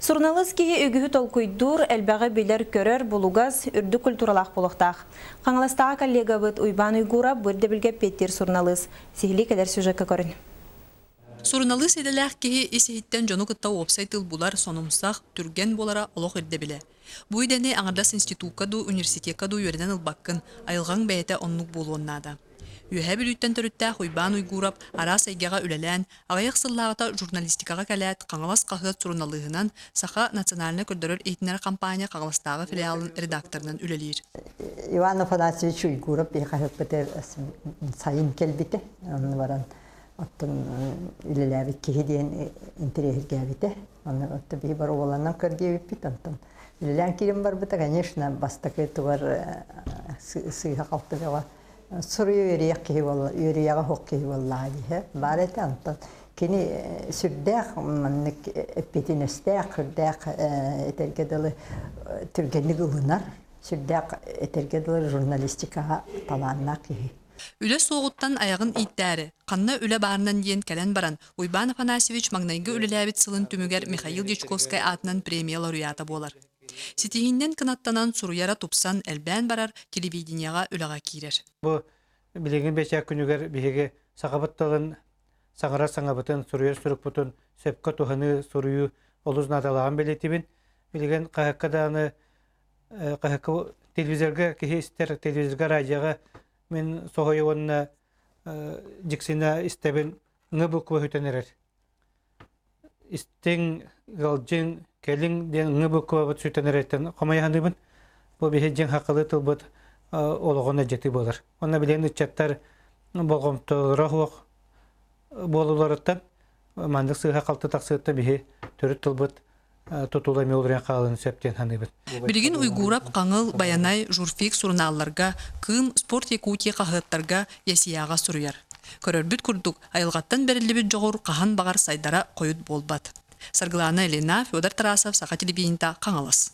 Суруналыыс киһи үгүһү толкуйдуур, элбэҕи билэр-көрөр, булугас, үрдүк культуралаах буолуохтаах. Хаҥаластааҕы коллегабыт Уйбаан Уйгуурап бу ирдэбилгэ эппиэттиир суруналыыс. Сиһилии кэлэр сюжекка көрүн. Суруналыыс идэлээх киһи ис-иһиттэн дьону кытта уопсай тыл булар, сонумсах, түргэн буолара олох ирдэбилэ. Бу идэни аҥардас институкка дуу, университекка дуу үөрэнэн ылбаккын, айылҕаҥ бэйэтэ оннук буолуон наада. Үөһээ Бүлүүттэн төрүттээх Уйбаан Уйгуурап араас эйгэҕэ үлэлээн, аҕыйах сыллааҕыта журналистикаҕа кэлээт, Хаҥалас хаһыат суруналыыһынан, Саха национальнай көрдөрөр-иһитиннэрэр хампаанньа Хаҥаластааҕы филиалын редакторынан үлэлиир. Иван Афанасьевич Уйгуурап биһи хаһыаппытыгар сайын кэлбитэ. Онно баран оттон үлэлээбит киһи диэн интэриэһиргээбитэ. Онно оттон биһи бары уоланан көрдүөбүппүт. Онтон үлэлээн киирэн барбыта, конечно, бастакы тугар сыыһа-халты бөҕө суруйа үөрүйэх киһи буолла, үөрүйэҕэ суох киһи буоллаҕа дии баар этэ. Онтон кини сүрдээх маннык эппиэтинэстээх, сүрдээх этэргэ дылы түргэнник ылынар, сүрдээх этэргэ дылы журналистикаҕа талааннаах киһи. Үлэ суоҕуттан айаҕын ииттээри, ханна үлэ баарынан диэн кэлэн баран, Уйбаан Афанасьевич маҥнайгы үлэлээбит сылын түмүгэр Михаил Дьячковскай аатынан премия лауреата буолар. Ситиһииннэн кынаттанан суруйара тупсан, элбээн барар, телевидениеҕа үлэҕэ киирэр. Бу билигин бэчээт күнүгэр биһиги сахабыт тылын саҥарар саҥабытын, суруйар сурукпутун сөпкө туһаныы, суруйуу олус наадалааҕын бэлиэтиибин. Билигин хаһыакка даҕаны хаһыакка телевизорга киһи истэр, телевизорга, радиоҕа мин соһуйа уонна дьиксинэ истэбин ҥы буква сүтэн эрэр. Истиҥ, ыалдьыҥ, кэлиҥ диэн ҥы буквабыт сүтэн эрэриттэн хомойоһонуубун. Бу биһи дьиҥ хаххалыы тылбыт олоҕун эдьэтии буолар. Онно билигин ыччаттар болҕомтолоро суох буолууларыттан маннык сыыһа-халты тахсыыттан биһи төрүт тылбыт тутула эмиэ уларыйан хаалыан сөп диэн саныыбын. Билигин Уйгуурап, Хаҥыл, Байанай, Журфик сурунаалларга, Кыым, Спорт Якутии хаһыаттарга, ЯСИА-ҕа суруйар. Көрөрбүт курдук, айылҕаттан бэриллибит дьоҕур хаһан баҕар сайдара хойут буолбат. Саргылаана Ильина, Федор Тарасов, Саха телевидениета, Хаҥалас.